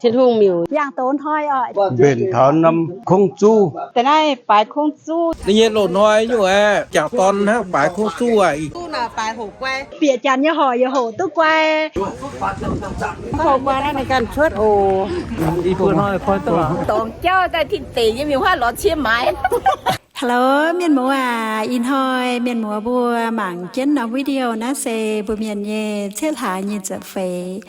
Tin-Hungh miuc. Yangh douz hnoi oc. Mbenc taux norm kungx zuv. Da'naaiv baaix kungx zuv. Ninh nyei loz-hnoi nyungc aeqv, jangc dorn hnangv baaix kungx zuv aqv. Bieqc janx nyei horc yaac hoqc duqv guai. Hoqc guai naaiv ninh ganh cuotv oc. Dorngx jauv daaih tin deic nyei mingh huaav lorz cie maaiz. Hello, mienh muoz aac, ih hnoi mienh muoz mbuo mangc jienv norm video naaiv se mbuo mienh nyei cietv hlaax nyic ziepc feix,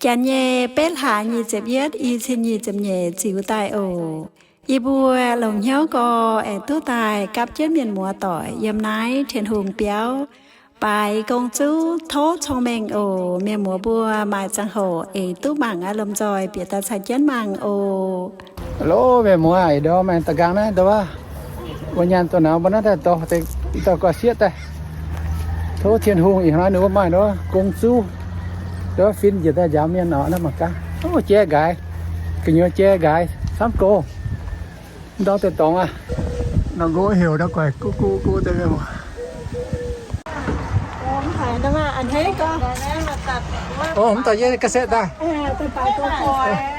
janx nyei betv hlaax nyic ziepc yietv, i cin nyic ziepc nyeic ziux daaih oc. Yie mbuo longc hnyouv gorx aengx duqv daaih gapv jienv mienh muoz doic yiem naaiv Tin-Hungh biauv baaix gong zuv tov cong-mengh oc. Mienh muoz mbuo maaih ziangh hoc eix duqv mangc aqv, lomh nzoih bieqc daaih caux jienv mangc oc. Hello, mienh muoz, ih ndorm aengx da'nqaang naaiv ndorm, mbuo nyaanh doqc nauz mbuo naaiv daaih dorh ih dauh gorx-sieqv daaih. Tov Tin-Hungh ih hnoi ninh mbuo maaih ndorm gong zuv, ndorm fin njiec daaih njaaux mienh oc, naaiv mangc gaax. Ov, jai nqaaix, gu'nyuoz jai nqaaix camv gox. Ndorm deix dorngx aqv. Nor nqox heuc ndau guaix guv guv guv deix mienh muoz. Ov, mv dauh yie ga'setv daaih.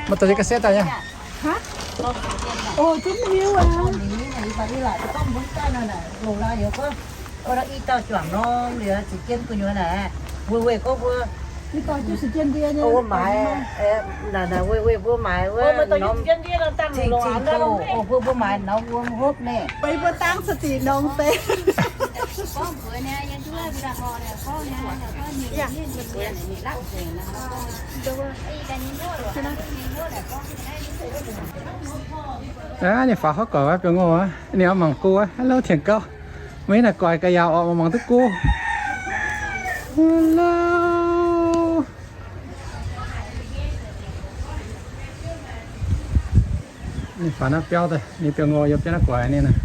Mv dauh yie ga'setv daaih nyei. Ov, i dauh juangc norm liuz ziqc jienv gu'nyuoz naaic, weih weih gorngv mbuo, mbuo maaiz, naaic weih weih mbuo maaiz wuov norm cing-cing gouh, mbuo, mbuo maaiz norm wuom hopv naaic. Mbuo dangv se ziqc nongx deix. Aav, ninh faaux hopv gu'nguaaic, biaux ngorc aqv, ninh oix mangc go aqv. Hello, Tien Gauv. Meih naaic guaix ga'yaauc orqc, mangc mangc duqv go. Hello. Ninh faaux naaiv biauv daaih, ninh biaux ngorc yiem biauv naaiv guaix ninh naaic.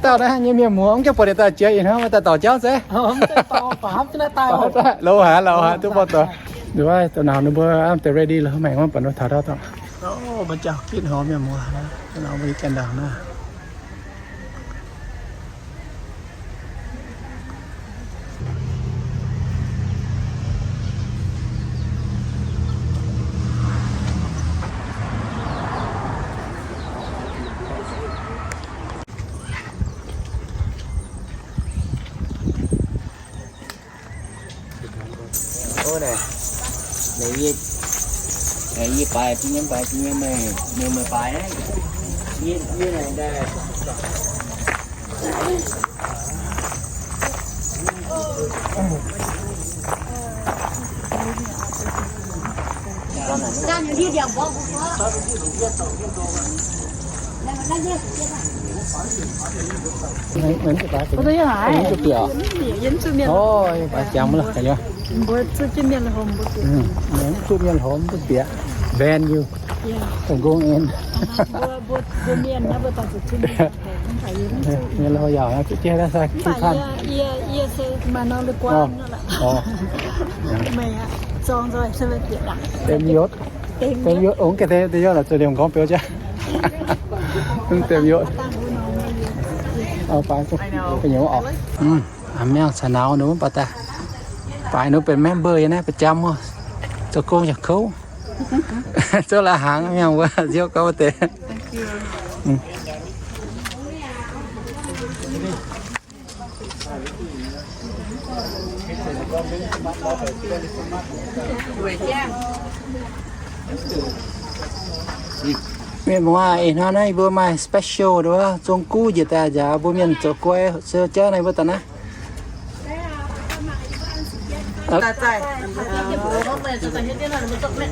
Dauh naaiv nyei mienh muoz, mv gaengh buatc ninh daaih jiex ih hnoi daaih dorngc jauv zeiv. Loz haaix, loz haaix, duqv buatc doic. Nduov, doqc nauz ninh mbuo aav deix ready lorqc, maengx wuov buatc ninh taux dauh dorngc. Mbuo jauv gitv hov mienh muoz, doqc nauz mbuo nyei janx ndaangc naaiv. Ov, naaic, naaic yie, naaic yie baaix, yie nyei baaix, yie nyei meih, meih, meih baaix naaiv. Yie, yie naaic daaih. Mbuo zuqc mienh horpc mbuo bieqc. Van Yu. Dongh gong en. Mienh louh yaac zuqc jienv daaih sai ki tan. Dem yotv. Dem yotv ong ga'deix, dem yotv la'zuqc liemh gorngv beu jienv. Dem yotv. Baaix nyei oc. Aa, mienh caux nauz ninh mbuo baac daaih. Baaix ninh mbuo benx member yiem naaiv ประจำ wuov. Zoux gong yaac kouv. Zouv la'hnaangx mienh wuov, ziouv gauv wuov deix. Mienh muoz, ih hnoi naaiv yie mbuo maaih special nduov, zong guv njiec daaih njaaux mbuo mienh zoux guai, se jauv naaiv mbuo daaih naaiv. Daaih zaih.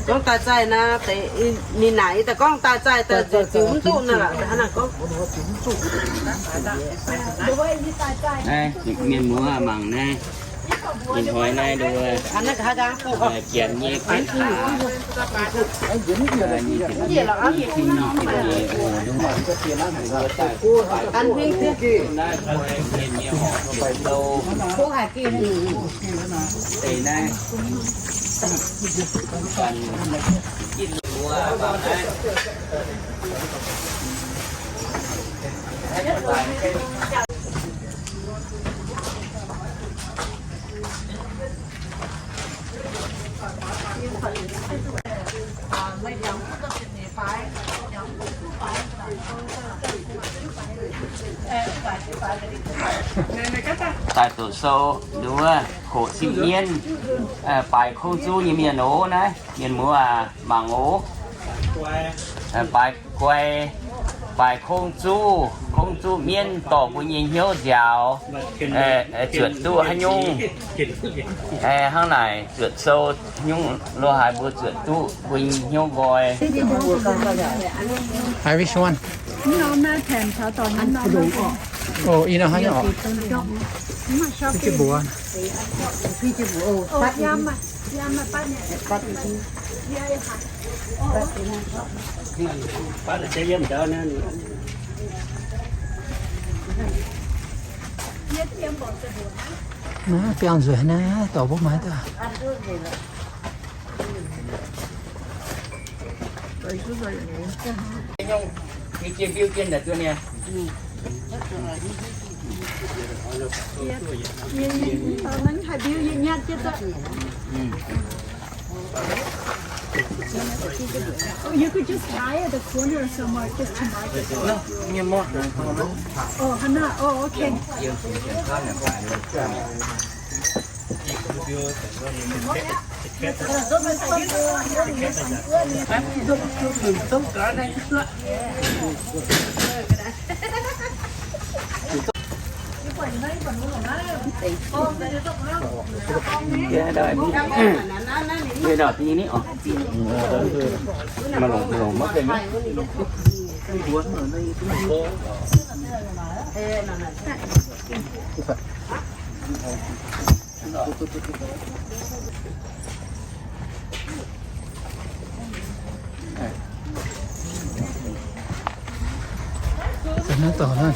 Gorngv daaih zaih naaiv, ninh naaic daaih gorngv daaih zaih daaih ziux mv duqv naaiv lorqc, hnangv naaiv gorngv. Naaiv mienh muoz mangc naaiv, Ih hnoi naaiv nduov, janx nyei kuv, Daaih doqc sou nduov, hoqc zipv mienv, baaix kong zuv nyei mienh oc naaiv. Mienh muoz aac, mangc oc. Baaix guai, baaix kong zuv, kong zuv mienv dorh mbuo nyei hnyouv nziaaux, zuotc duqv haaix nyungc, hnangv naaic zuotc sou nyungc lo haaix mbuo zuotc duqv mbuo nyei hnyouv nqoi. Hi, which one? Oh, you know, haaix nyungc oc? Naaiv biangh nzueic naaiv, dorh mbuo mangc daaih. Oh, you could just buy at the corner somewhere just to mark it. Oh, Hannah. Oh, okay.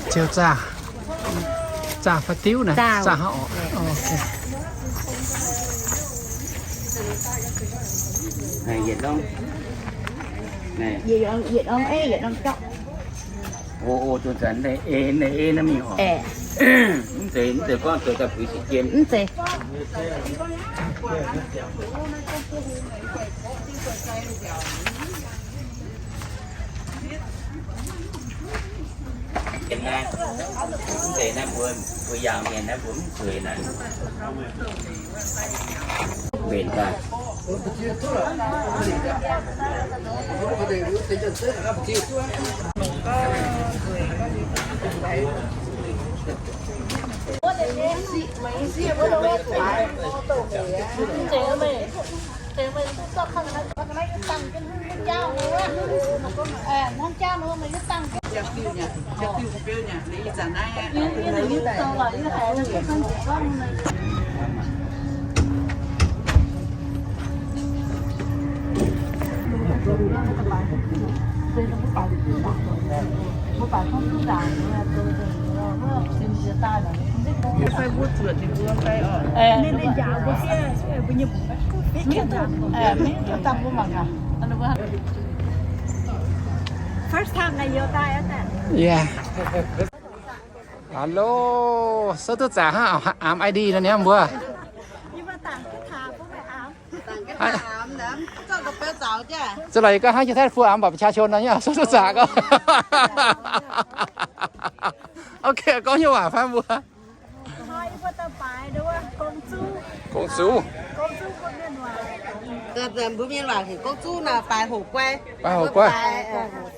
Ziouc zaah, zaah fai diuv naaic, zaah hnangv oc. Yietc norm, yietc norm ei, yietc norm jauv. O, o, zuqc zanc ei, ei naaiv mingh oc. Mv zeiz, mv zeiz gorngv zoux daaih puix sic jien. Mv zeiz. Mv zeiz naaiv mbuo, mbuo yangh mienh naaiv mbuo mv zueiz naaiv. Mbenc daaih. First time naaiv yie daaih. Yeah. Hello, souv duqv zaqc hnangv, aamx I D nor niaa mbuo. Za'gengh yie ganh hnangv jiex Taiv Fuo aamx บัตรประชาชน nor niaa, souv duqv zaqc gau. Ok, gorngv nyei waac fai mbuo. Gong zuv. Mbuo mienh waac heuc gong zuv naaic, baaix hoqc guai. Baaix hoqc guai.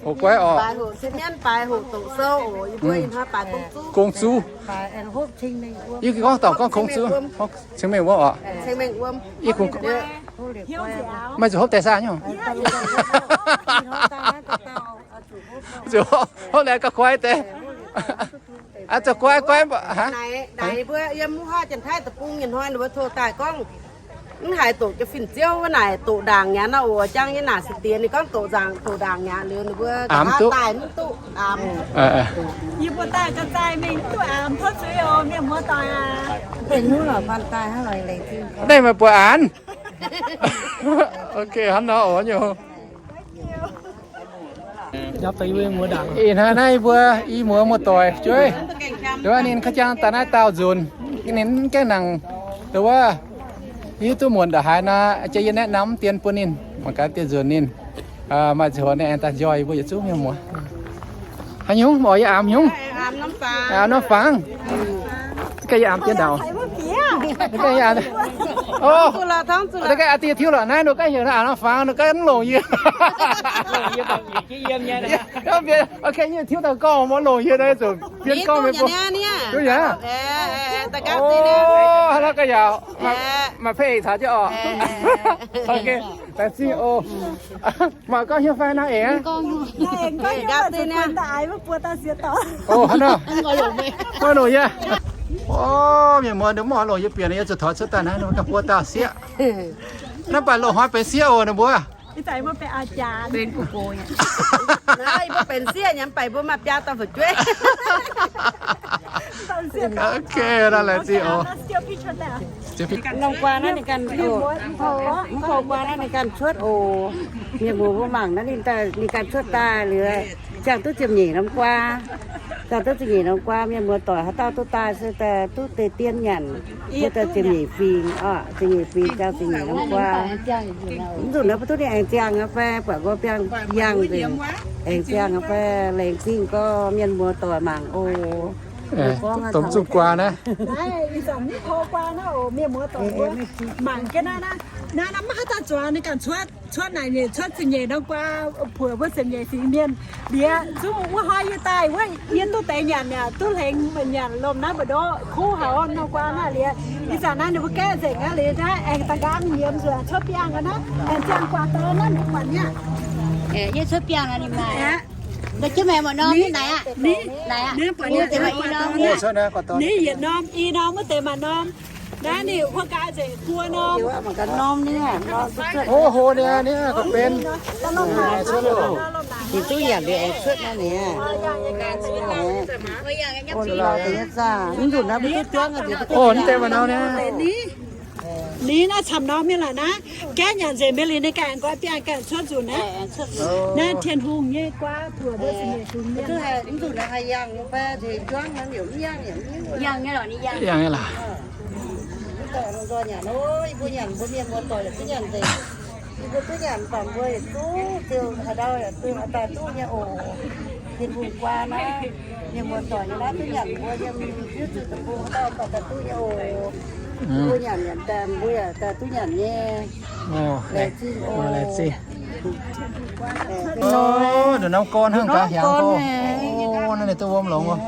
Hoqc guai oc. Baaix hoqc se mienv, baaix hoqc doqc sou oc. Yie mbuo ih hnoi baaix gong zuv. Gong zuv. Yie gorngv dorngc gorngv gong zuv. Ceng-mengh wuom oc. Ceng-mengh wuom. Yie kungx maaih zuqc hopv deix saah nyungc. Zuqc hopv, hopv laengz ga'kuaaiv deix. Aa, zoux guai guai mbuo, naaic mbuo yiem wuov Janx-Taiv deic-bung nyei hnoi ninh mbuo tov daaih gorngv, mv haiz doqc jienv fin-ziouv wuov naaic doqc ndaangc nyei nor oc, jangv nyei naaic se diex ninh gorngv doqc ndaangc, doqc ndaangc nyei liuz ninh mbuo daaih mv duqv amx. Yie mbuo daaih ga'zai mingh mv duqv amx tov zuiz oc, mienh muoz-doic aac. Naaiv meih buatc aanx. Ok, hnangv nor oc nyei. Ih hnoi naaiv mbuo i muoz muoz-doic jueiv, nduov ninh ka'jang daaih naaiv daauh nzunc, ninh mv gaengh nangc, nduov, hiuv duqv muonc ndongc haaix nor, jiex yie naeqv namv dien bun ninh, mangc gaax dien nzunc ninh maaih ziangh hoc ninh aengx daaih njoih yie mbuo yietc zungv mienh muoz. Haaix nyungc, oix yie amx nyungc? Amx norm fangx. Ganh yie amx dien ndaauv. O, ganh aa die tiuv lorqc naaiv, ninh ganh heuc amx norm fangx, ninh ganh mv longc yie. Ok, yie tiuv daaih gorngv mv longc yie naaiv, zuqc bienv gorngv meih mbuo. Duqv yaac. O, hnangv naaiv ga'yaauc, maaih pei caux jienv oc. Ok, laengz zingh oc. Mangc gorngv hiuv fai nor eix. O, hnangv nor. Mv longc yie. O, mienh muoz, ninh mv oix longc yie bieqc, yie zuqc torqv cuotv daaih naaiv, ninh ganh buo dauh sieqv. Naaiv baac loz-hnoi benx sieqv oc, ninh mbuo. Naaiv yie mbuo benx sieqv nyei, mv baac mbuo maaih biaa dauh fu'jueiv. Ok, naaiv laengz zingh oc. Norm guaa naaiv ninh ganh, mv kouv guaa naaiv ninh ganh cuotv oc. Mienh muoz mbuo mangc naaiv ninh daaih, ninh ganh cuotv daaih liuz, ziangh duqv ziepc nyeic norm guaa. Ziangh duqv ziepc nyeic norm guaa, mienh muoz-doic haaix dauh duqv daaih se daaih duqv deix dien nyanc, duqv daaih ziepc nyeic fingx oc, ziepc nyeic fingx ziangh ziepc nyeic norm guaa. Mv nzunc naaiv mbuo duqv ninh aengx ziangh aqv fai, buatc nqoi biangh yangh nzengc, aengx ziangh aqv fai, laengz zingh gorx mienh muoz-doic mangc oc. Domh zuqc guaa naaiv. Naaiv ih zanc mv kouv guaa naaiv oc, mienh muoz-doic mbuo mangc jienv naaiv, naaiv, naaiv maiv haaix dauh zuangx, ninh ganh cuotv, cuotv naaic nyeic, cuotv ziepc nyeic norm guaa, puoqc mbuo ziepc nyeic fingx mienh. Liuz zungv wuov hnoi yie daaih wuov, yie duqv deix nyanc yaac duqv hlengx nyanc lomh naaiv mbu'ndongx kuv haic norm guaa naaiv liuz. Ih zanc naaiv ninh mbuo gaeqv nzengc aqv liuz naaiv aengx da'nqaang nyiemz nzuonx cuotv biangh aqv naaiv, aengx ziangh guaax daaih naaiv mbuo buatc nyei. Yie cuotv biangh naaiv ninh maaih. Jienv maengx mbu'ndongx naaic aqv. Naaic aqv. Ninh yietc norm, i norm wuov deix maaih norm. Naaiv ninh huoqv gaax nzengc buo norm. Norm niaa, norm. O, hlo niaa, niaa, ga'benx. Ninh duqv yaac liuz aengx cuotv naaiv niaa. O, mv nzunc naaiv mbuo duqv juangv. O, mv deix maaih norm niaa. Ninh naaiv camv norm mienh laaix naaiv, gaeqv nyanc nzengc mienh liuz ninh ganh nqoi biangh ganh cuotv nzunc naaiv. Naaiv Tin-Hungh nyei guaa, buoc mbuo ziepc nyeic fingx mienh. Mv nzunc naaiv haih yangh fai juangv naaiv liouc mv yangh yaac mv hiuv. Yangh nyei lorqc, ninh yangh. Mv dorh nor nzoih nyanc, o, yie mbuo nyanc, mbuo mienh muoz-doic yaac duqv nyanc nzengc. Yie mbuo duqv nyanc baac mbuo yietc zungv ziouc haaix dauh yaac duqv haaix dauh duqv nyei oc. Tin-Hungh guaa naaiv, mienh muoz-doic nyei naaiv duqv nyanc mbuo yiem hiuv zuqc deic-bung haaix dauh baac daaih duqv nyei oc. Mbuo nyanc nyanc daaih mbuo yaac daaih duqv nyanc nyei. Laengz zingh oc. Laengz zingh. O, ndongc norm gorn hnangv gaax hiaangx gorn. O, naaiv ninh duqv wuom longx oc.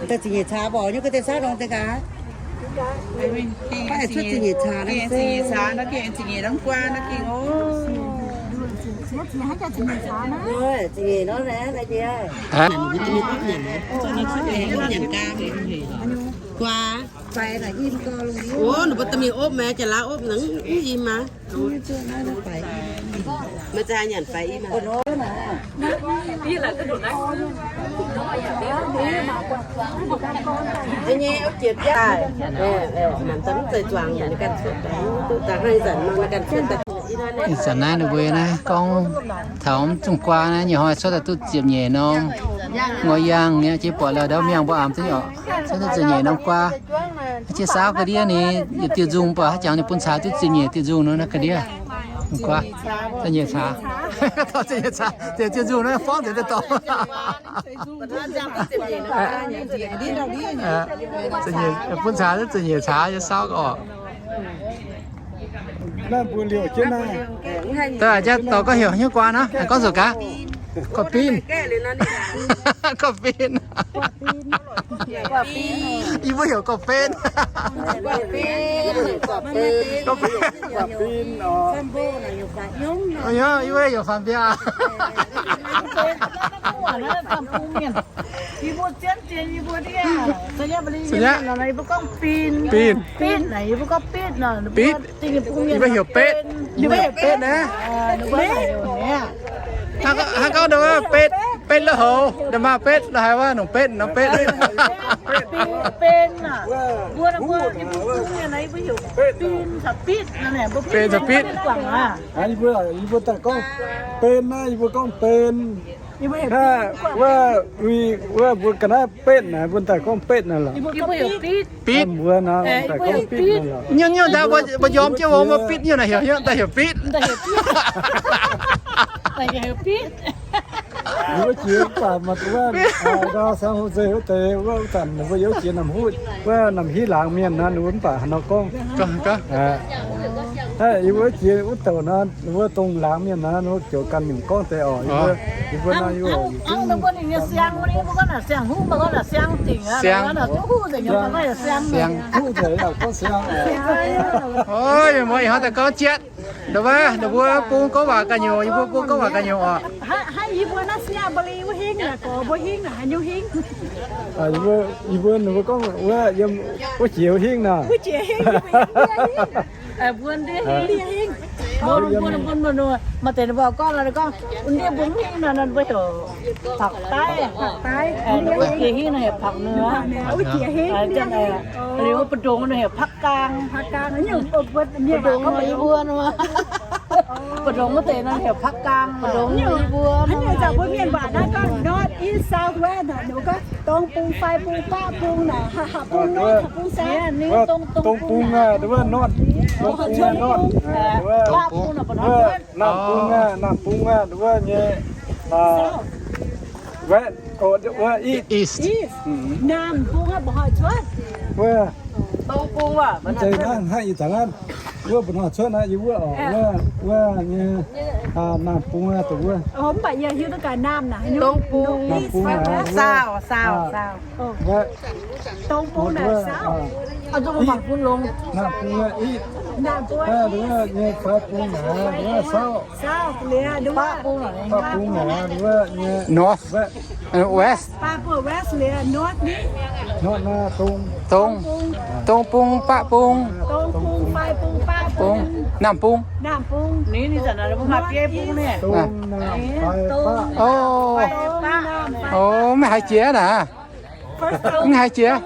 Daaih ziepc nyeic caax mborqc nyei, ga'deix saauv ndongc deix gaax. Ziepc nyeic caax, ziepc nyeic norm guaa naaiv gengh, o. Ziepc nyeic norm naaiv, naaiv jiex. Guaa. O, ninh mbuo da'mingh opv maah, jaax laav opv nangv mv im maah. Maiv za'gengh nyanc faix i maah. Nyei, opv jiex biaav daaih. Mv zeiz zuangx, ninh ganh cuotv daaih, duqv daaih hnangv ih zanc nor, ninh ganh cuotv daaih. Ih zanc naaiv ninh mbuo naaiv gorngv taux mv zungh guaa naaiv, nyei hnoi cuotv daaih duqv ziepc nyeic norm nqoi yangh nyei, jiex buatc lorh ndau miangh mbuo amx duqv nyei oc. Cuotv duqv ziepc nyeic norm guaa. Jiex saauv ga'ndiev ninh yietc diuh nzung, buatc haaix jangx ninh bun caax duqv ziepc nyeic diuh nzung nor, naaiv ga'ndiev. Guaa, ziepc nyeic caax. Ziepc nyeic caax, ziepc diuh nzung naaiv forv nzengc daaih dorngx. Bun caax ziepc nyeic caax yie saauv gau oc. Daaih jaax dorh gorngv heuc hnyouv guaa nor, gorngv zoux gaax. Gorqv-bin. Gorqv-bin. Yie mbuo heuc gorqv-ben. Gorqv-bin. Yie mbuo heuc faam-biaa. Bin. Bin. Yie mbuo heuc betv. Yie mbuo heuc betv naaiv. Hnangv gorngv ndau wuov betv, betv la'houx, ndau maah betv la'haiz wuov nongc betv nor betv. Betv caux bitv. Yie mbuo, yie mbuo daaih gorngv ben naaiv, yie mbuo gorngv ben. Wuov, wuov mbuo ga'naaiv betv naaiv, mbuo daaih gorngv betv naaiv lorqc. Bitv. Mbuo naaiv daaih gorngv bitv naaiv lorqc. Nyungc-nyungc daaih mbuo njormh jienv wuov, mbuo bitv nyungc naaiv heuc, daaih heuc bitv. Wuov jiex mv baac maaih wuov ndau San Jose wuov deix wuov zanc ninh mbuo yiem jiex namc huv, wuov namc hiv laangz mienh naaiv, ninh mbuo mv baac haaix nor gorngv. Yie mbuo jiex wuov douc naaiv, ninh mbuo dongh laangz mienh naaiv, ninh mbuo ziouc ganh nyungc gorngv deix oc. Yie mbuo naaiv, yie mbuo ninh nyei siang, mbuo gorngv naaic siang huv, mbuo gorngv naaic siang dingc aqv, siang huv nzengc, siang huv nzengc, gorngv siang. Oi, mbuo ih hnoi daaih gorngv jatv. Ndau wuov, ndau mbuo bung gorngv waac ganh nyungc, yie mbuo bung gorngv waac ganh nyungc oc. Hnangv yie mbuo naaiv Singapore wuov hingv, gorx mbuo hingv, haaix nyungc hingv? Yie mbuo, yie mbuo, ninh mbuo gorngv wuov, yiem wuov jiex wuov hingv nor. Mbuo ndiev hingv, mbuo, mbuo, mbuo, maaih deix ninh mbuo gorngv nor, ninh gorngv ndiev mbuo hingv nor, ninh mbuo heuc ผักใต้, ผักใต้, wuov jiex hingv nor heuc ผักเหนือ, liuz wuov mbu'ndongx nor heuc ภาคกลาง, ภาคกลาง, mbu'ndongx nor yie mbuo nor, mbu'ndongx wuov deix nor heuc ภาคกลาง, mbu'ndongx yie mbuo. Haaix nyungc zanc mbuo mienh waac naaiv gorngv north, east, south, west, dongh bung, fai bung, baqv bung naaic, haaix bung north, haaix bung south. Dongh bung aqv, wuov north, dongh bung aqv, north, wuov naamh bung aqv, naamh bung aqv, wuov nyei, west, wuov east. Naamh bung aqv, mba'hnoi cuotv. Wuov, dongh bung aqv, mv zeiz naaiv hnangv ih zanc aqv. Wuov mba'hnoi cuotv naaiv yie wuov oc, wuov, wuov nyei, naamh bung aqv, dongh wuov. Mv baac yie hiuv duqv gaax naamh naaic, dongh bung, naamh bung aqv, south, south, south. Dongh bung naaic south. Naamh bung aqv, east. Naamh bung, wuov nyei fai bung naaic, wuov south. South liuz, baqv bung naaic, wuov nyei north, west. Baqv bung west liuz north ni. North naaiv dongh, dongh, dongh bung, baqv bung, dongh bung, fai bung, baqv bung, naamh bung. Naamh bung. Ni, ni zanc naaic mbuo maaih biei bung ni. Dongh, naamh, fai, baqv. Oc, mv haiz jiex naaic. Mv haiz jiex.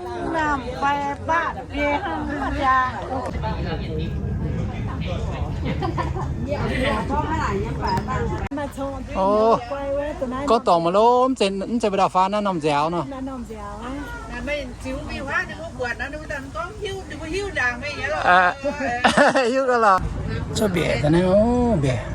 Oc, gorngv dorngc maiv lorqc, mv zeiz, mv zeiz mbuo ndau-faam naaiv norm nziaaux nor. Hiuv gaax lorqc. Cuotv mbiaeqc daaih naaiv, mbiaeqc.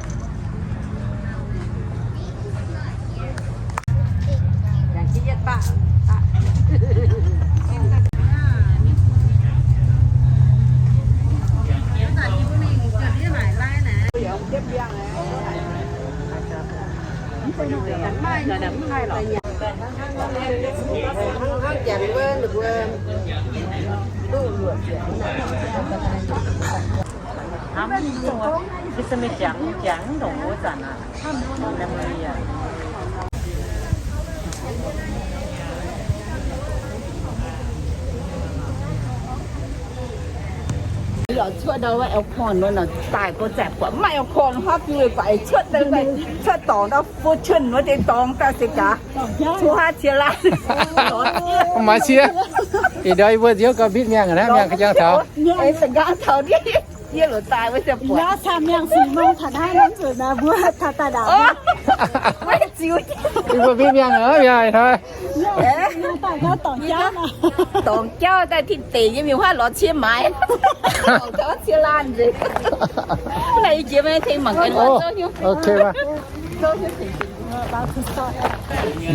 Lorz cuotv ndau wuov airport wuov nor, daaih go zaeqc buatc mv maaih airport hnangv, bun leiz-baaix cuotv daaih, cuotv dorngx ndau, bun cun wuov deix dorngx daaih se gaax, cun haav cie laanh. Maaih cie. Ih ndau yie mbuo nziouv gau mbitv miangh naaiv, miangh ga'jang taux. Yie loc daaih wuov ziouc buatc. Mbuo taux daaih ndaangc. Maiv ziux. Yie mbuo mbitv miangh aqv, miangh hnoi. Dorngx jauv daaih tin deic nyei mingh huaav lorz cie maaiz. Dorngx jauv cie laanh nzengc. Naaiv yie jiex maiv tengx mangc gaax. Ok,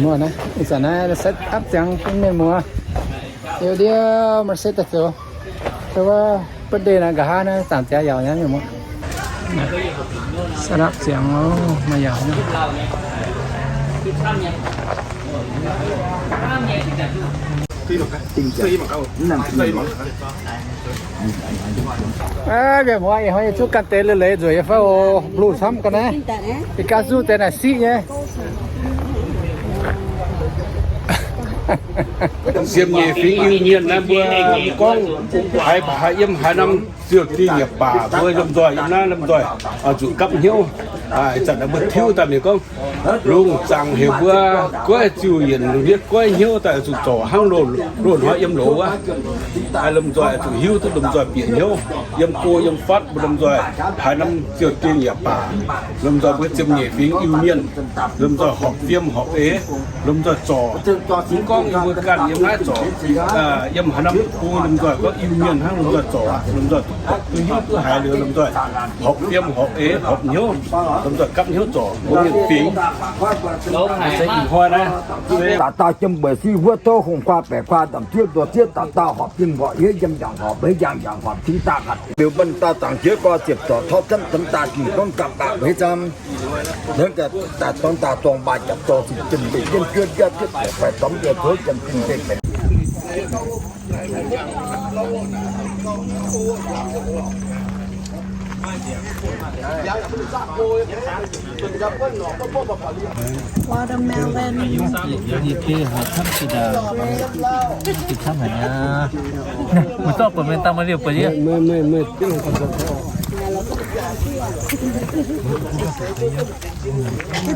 muoz naaiv, ih zanc naaiv set up ziangx bun mienh muoz. Liuz ndiev maaih set daaih zoux. Wuov birthday naaiv nqa'haav naaiv zanc ziangx yaauc nyei mienh muoz. Set up ziangx oc, maaih yaauc nyei. Aav, mienh muoz, ih hnoi yie zuqv ganh deix leiz-leiz nzueic nyei fai oc, mbuo camv ga'naaiv. Ih gaav zuqv deix naaic siqv nyei. Ziepc nyeic fingx Iu Mienh naaiv mbuo gorngv haiz, haiz yiem haaix norm ziouc dingh yaac baac, mbuo lomh nzoih yiem naaiv lomh nzoih oix zuqc gapv hnyouv. Ih zanc naaiv mbuo tiuv daaih mienh gorngv, lungh zaangc heuc mbuo goiv ziuc yienc lungh ndiev goiv hnyouv daaih oix zuqc zorc hnangv loz-hnoi yiem loz wuov. Lomh nzoih oix zuqc hiuv duqv lomh nzoih bieqc hnyouv, yiem go yiem fatv mbuo lomh nzoih haaix norm ziouc dingh yaac baac, lomh nzoih mbuo ziepc nyeic fingx Iu Mienh lomh nzoih horpc fiem horpc eix, lomh nzoih zorc. Mv gorngv yie mbuo ganh yiem naaiv zorc, yiem haaix norm go lomh nzoih gorngv Iu Mienh hnangv lomh nzoih zorc, lomh nzoih duqv hiuv duqv haiz liuz lomh nzoih horpc fiem horpc eix horpc hnyouv, lomh nzoih gapv hnyouv zorc mbuo mienh fingx. Daaih dauh jiem mbueic si wuov tov hungh guaa baeqc guaa ndamc juov nduov zieqv daaih dauh horpc fiem horpc eix yiem yangh horpc eix yangh yangh horpc cingv daaih hatc liuz bun dauh zaangc jiex gorx ziepc zorc tov zanv daaih dingc gorngv gapv gapv heix camv. Daaih dorn daaih dorng baac jatc dorng ziqc jiem mbueic jienv juov jienv jienv baeqc dorngx jiex tov jiem jiem mbueic baeqc. Watermelon.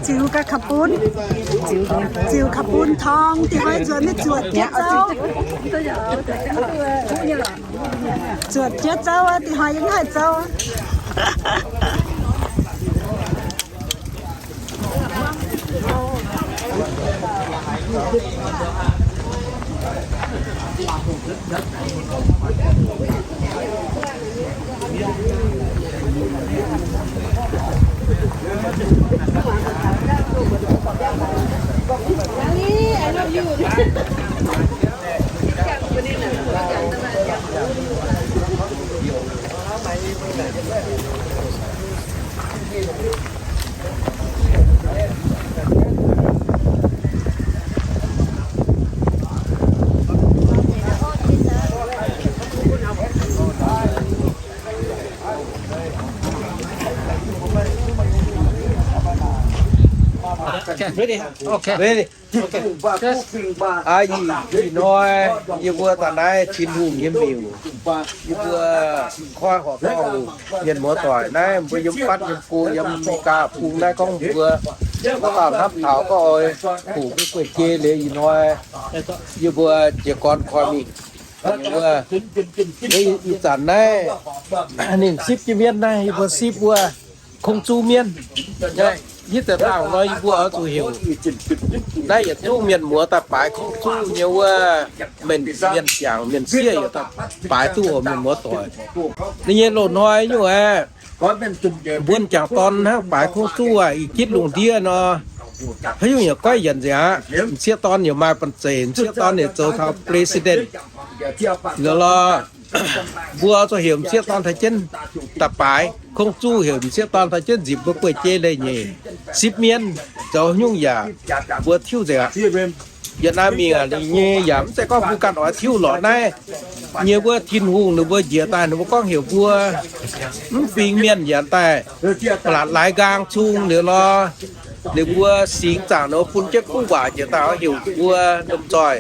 Ziux gaax ka'bun, ziux ka'bun torng, dingh hnoi nzuonx maiv zuotc jienv zouv. Zuotc jienv zouv, dingh hnoi yiem haih zouv. Ready? Okay. Ready? Aa, ih hnoi yie mbuo daaih naaiv Tin-Hungh nyei miuc, yie mbuo koi horpc dauh mienh muoz-doic naaiv, mbuo yiem fatv yiem go yiem America bung naaiv gorngv mbuo dauh hnamv taux gorngv oix kuv mbuo gueiv jei liuz ih hnoi yie mbuo jiez gorn koi mingh. Ih zanc naaiv ninh sipv jienv mienv naaiv, yie mbuo sipv wuov kungx zuv mienv. Hitv deix dangh nor yie mbuo oix zuqc heuc naaiv yietc zungv mienh muoz daaih baaix kungx zuv nyei wuov, mienh, mienh ziangx mienh sieqv yaac daaih baaix duqv oc mienh muoz doic. Ninh nyei loz-hnoi nyungc aeqv, mbuo m'jangc dorn hnangv baaix kungx zuv aac, ih jitv lungh ndiev nor, haaix nyungc yaac goiv yienc nzengc aqv. M'sieqv dorn yaac maaih banh zeic, m'sieqv dorn yaac zoux taux president liuz lorh. Mbuo zuqc heuc m'sieqv dorn taux jienv daaih baaix kungx zuv, heuc m'sieqv dorn taux jienv nzipc mbuo gueiv jei leiz-nyeic, sipv mienv, zoux nyungc yaac mbuo tiuv nzengc aqv. Yietc naaiv mingh aqv, ninh nyei yaac mv zeiz gorngv mbuo ganh oix tiuv lorqc naaiv. Nyei wuov Tin-Hungh ninh mbuo njiec daaih ninh mbuo gorngv heuc mbuo mv fingx mienh yaac daaih ba'latc laaix nqaang cung liuz lorh. Ninh mbuo singx zaangc ninh mbuo bun jienv kuv waac njiec daaih oix heuc mbuo lomh nzoih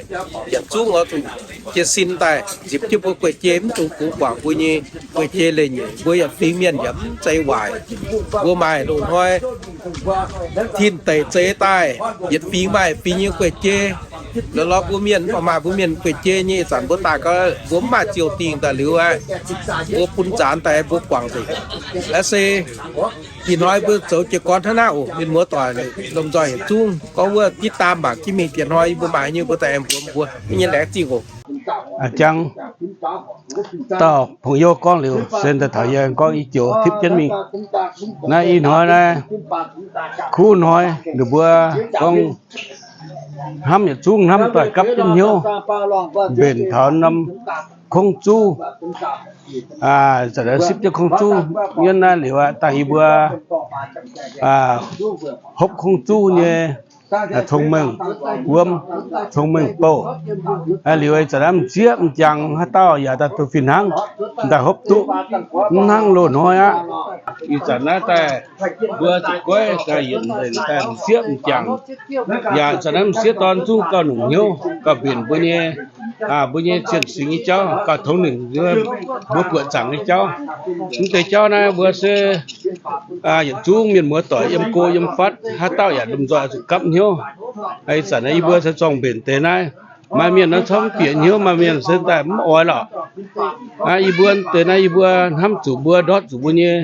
yietc zungv oix zuqc jiez sin daaih nzipc jienv mbuo gueiv jei, mv dungx gox guangc mbuo nyei gueiv jei leiz-nyeic. Mbuo yaac fingx mienh yaac mv zeiz waaic. Mbuo maaih loz-hnoi tin deic zeix daaih, yietc fingx maaih fingx nyei gueiv jei. Lorqc lorqc, mbuo mienh mv baac maaih mbuo mienh gueiv jei nyei. Ih zanc mbuo daaih gau, mbuo mv maaih ziouc dingh daaih liuz aqv, mbuo bun nzaanx daaih mbuo guangc nzengc. Aa se ih hnoi mbuo zoux jiez gorn hnangv naaiv oc. Mienh muoz doic, lomh nzoih yietc zungv gorngv wuov ติดตาม mangc jienv mingh. Diex hnoi yie mbuo maaih haaix nyungc mbuo daaih aengx mbuox mbuo nyei laengz zingh oc. A'jang, dauh 朋友 gorngv liuz, se daaih taux yie gorngv i joux tipv jienv mingh. Naaiv ih hnoi naaiv, kuv hnoi ninh mbuo gorngv hnamv yietc zungv hnamv doic gapv jienv hnyouv mbenc taux norm kungx zuv, sipv jienv kungx zuv. Yiem naaiv liuz aqv, dangh yie mbuo hopv kungx zuv nyei cong-mengh wuom, cong-mengh bouh. Liuz ih zanc naaiv m'sieqv m'jangc haaix dauh yaac daaih duqv fih hnangv, daaih hopv duqv mv hnangv loz-hnoi aqv. Ih zanc naaiv daaih mbuo zuqc goiv daaih yietc nzengc daaih m'sieqv m'jangc, yaac ih zanc naaiv m'sieqv dorn zungv gauh nongc hnyouv gauh mbenc mbuo nyei, mbuo nyei cien-singx nyei jauv, gauh tongx nongc mbuo buoqc zaangc nyei jauv. Mv deix jauv naaiv mbuo se yietc zungv mienh muoz doic yiem go yiem fatv haaix dauh yaac lomh nzoih zuqc gapv hnyouv. Ih zanc naaiv yie mbuo se zorng-mbenc deix naaiv, maaih mienh nor camv bieqc hnyouv, maaih mienh se daaih mv oix lorqc. Yie mbuo deix naaiv yie mbuo hnamv zuqc mbuo, ndortv zuqc mbuo nyei,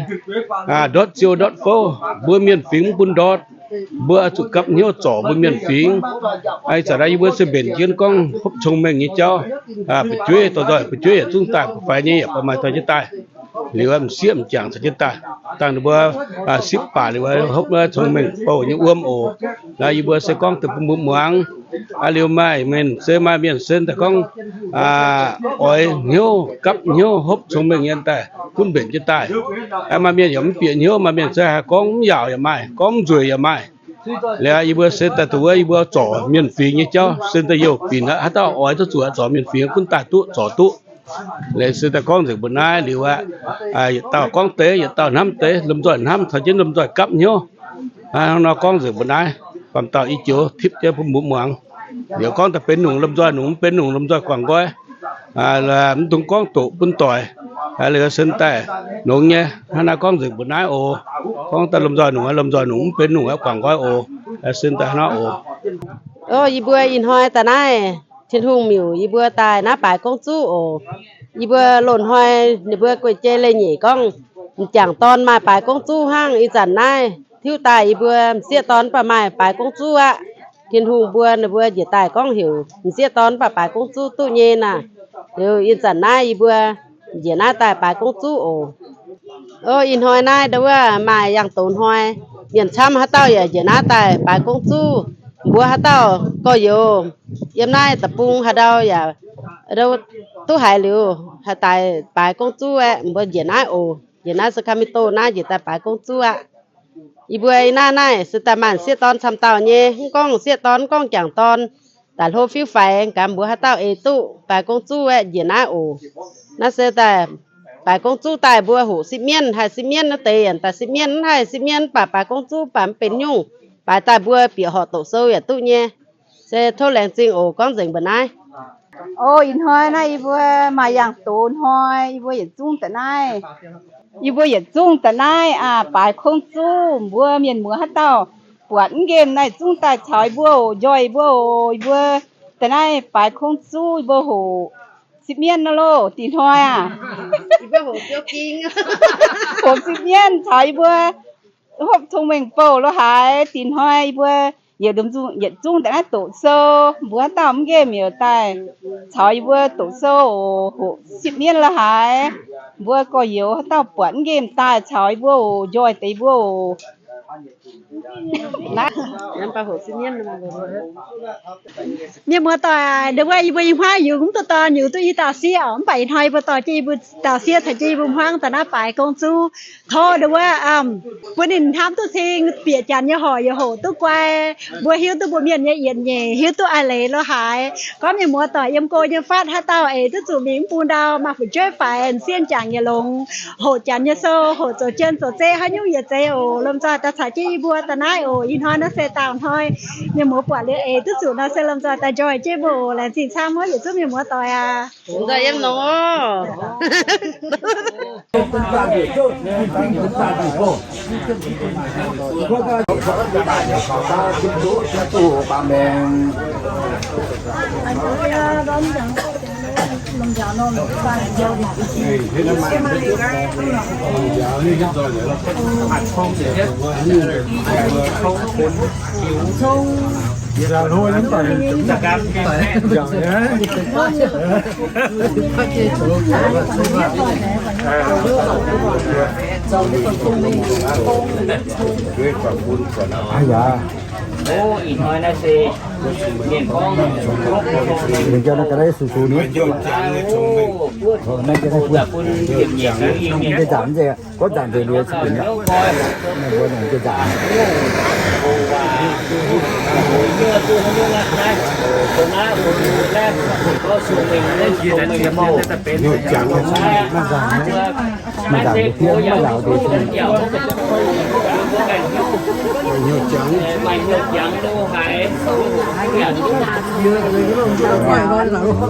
ndortv ziou ndortv fouv, mbuo mienh fingx mv bun ndortv. Mbuo zuqc gapv hnyouv zorc mbuo mienh fingx. Ih zanc naaiv yie mbuo se mbenc jienv gorngv hopv cong-mengh nyei jauv, fu'jueiv dorh nzoih, fu'jueiv yietc zungv daaih, faix nyei yaac maaih dorh jienv daaih. Liuz m'sieqv m'jangc caux jienv daaih, dangh ninh mbuo sipv baac liuz hopv cong-mengh bouh nyei wuom oc. Naaiv yie mbuo se gorngv deix bun mbuo muangx. Liuz maaih mienh se, maaih mienh se daaih gorngv oix hnyouv, gapv hnyouv hopv cong-mengh nyei daaih gunv mbenc jienv daaih. Maaih mienh yaac mv bieqc hnyouv, maaih mienh se haiz gorngv mv yaauc yaac maaih, gorngv mv nzueic yaac maaih. Liuz yie mbuo se daaih duqv wuov yie mbuo zorc mienh fingx nyei jauv se daaih youh binc aqv. Haaix dauh oix duqv zuqc zorc mienh fingx gunv daaih duqv, zorc duqv. Liuz se daaih gorngv nzengc mbuo naaiv liuz aqv. Yietc dauh gorngv deix, yietc dauh hnamv deix, lomh nzoih hnamv caux jienv lomh nzoih gapv hnyouv. Hnangv nor gorngv nzengc mbuo naaiv, baamh dauh i joux tipv jienv bun mbuo muangx. Liuz gorngv daaih benx nongc lomh nzoih nongc, mv benx nongc lomh nzoih guangc nqoi. Mv dungx gorngv doqc bun doic. Liuz se daaih nongx nyei. Hnangv naaiv gorngv nzengc mbuo naaiv oc. Gorngv daaih lomh nzoih nongc, lomh nzoih nongc, mv benx nongc guangc nqoi oc. Se daaih hnangv nor oc. O, yie mbuo ih hnoi daaih naaiv Tin-Hungh miuc yie mbuo daaih naaiv baaix gongv zuqv oc. Yie mbuo loz-hnoi ninh mbuo guei-jei leiz-nyeic gorngv m'jangc dorn maaih baaix gongv zuv hnangv. Ih zanc naaiv tiuv daaih yie mbuo m'sieqv dorn mv baac maaih baaix gongv zuv aqv. Tin-Hungh mbuo ninh mbuo njiec daaih gorngv heuc m'sieqv dorn mv baac baaix gongv zuv duqv nyei naaic. Liuz ih zanc naaiv yie mbuo njiec naaiv daaih baaix gongv zuv oc. O, ih hnoi naaiv ndau wuov maaih yangh doz hnoi, mienh camv haaix dauh yaac njiec naaiv daaih baaix gongv zuv. Mbuo haaix dauh gorx-youz yiem naaiv deic-bung haaix ndau yaac duqv haiz liuz haih daaih baaix gongv zuv aeqv, mbuo njiec naaiv oc. Njiec naaiv Sacramento naaiv njiec daaih baaix gongv zuv aqv. Yie mbuo ih naaiv naaiv se daaih maaih m'sieqv dorn camv dauh nyei, mv gorngv m'sieqv dorn, mv gorngv m'jangc dorn, daaih hlo fiuv faix, gaax mbuo haaix dauh eix duqv baaix gongv zuv aeqv, njiec naaiv oc. Naaiv se daaih baaix gongv zuv daaih mbuo hoqc sipv mienv, haih sipv mienv naaiv deix yaac daaih sipv mienv, mv haih sipv mienv mv baac baaix gongv zuv baac mv benx nyungc, baaix daaih mbuo bieqc horqc doqc sou yaac duqv nyei. Se tov laengz zingh oc, gorngv nzengc mbuo naaiv. O, ih hnoi naaiv yie mbuo maaih yangh doz hnoi, yie mbuo yietc zungv daaih naaiv. Yie mbuo yietc zungv daaih naaiv aqv, baaix gongv zuv. Mbuo mienh muoz haaix dauh buatc mv nqemh naaiv zungv daaih caux yie mbuo oc, njoih yie mbuo oc. Yie mbuo daaih naaiv baaix gongv zuv, yie mbuo hoqc sipv mienv nor loh, dih hnoi aqv. Hoqc sipv mienv caux yie mbuo hopv cong-mengh bouh lo haaix. Dih hnoi yie mbuo yietc zungv daaih naaiv doqc sou. Mbuo haaix dauh mv nqemh yaac daaih caux yie mbuo doqc sou oc, hoqc sipv mienv lo haaix. Mbuo gorx-youz haaix dauh buatc mv nqemh daaih caux yie mbuo oc, njoih deix yie mbuo oc. Mienh muoz-doic, ndau wuov yie mbuo i hmuangv yungz mv duqv dorn, yungz duqv i dauh sieqv, mv baac ih hnoi yie mbuo dorh jienv yie mbuo dauh sieqv caux jienv yie mbuo hmuangv daaih naaiv baaix gongv zuv. Tov ndau wuov bun ninh hnamv duqv cing, bieqc janx nyei horc yaac hoqc duqv guai. Mbuo hiuv duqv mbuo mienh nyei yietc nyeic, hiuv duqv a'leiz lo haaix. Gorngv mienh muoz-doic yiem go yiem fatv haaix dauh eix duqv zuqc mingh mv bung ndau, maaih fu'jueiv faix, m'sieqv m'jangc yaac longx, hoqc janx nyei sou, hoqc zoux jien zoux zei haaix nyungc yaac zeiz oc. Lomh nzoih daaih caux jienv yie mbuo daaih naaiv oc. Ih hnoi naaiv se daauh hnoi, mienh muoz buatc liuz eix duqv zuqc nor se lomh nzoih daaih njoih jienv mbuo oc. Laengz zingh camv, yietc zungv mienh muoz-doic aac. Ih hnoi naaiv se mienh gorngv, mienh gorngv naaiv ga'naaiv sux sux ni. Naaiv ga'naaiv bun nzangc nzengc, gorngv nzangc nzengc liuz, mbuo nongc nzangc. Maaih nzangc, maaih nzangc, maaih nzangc, maaih nzangc.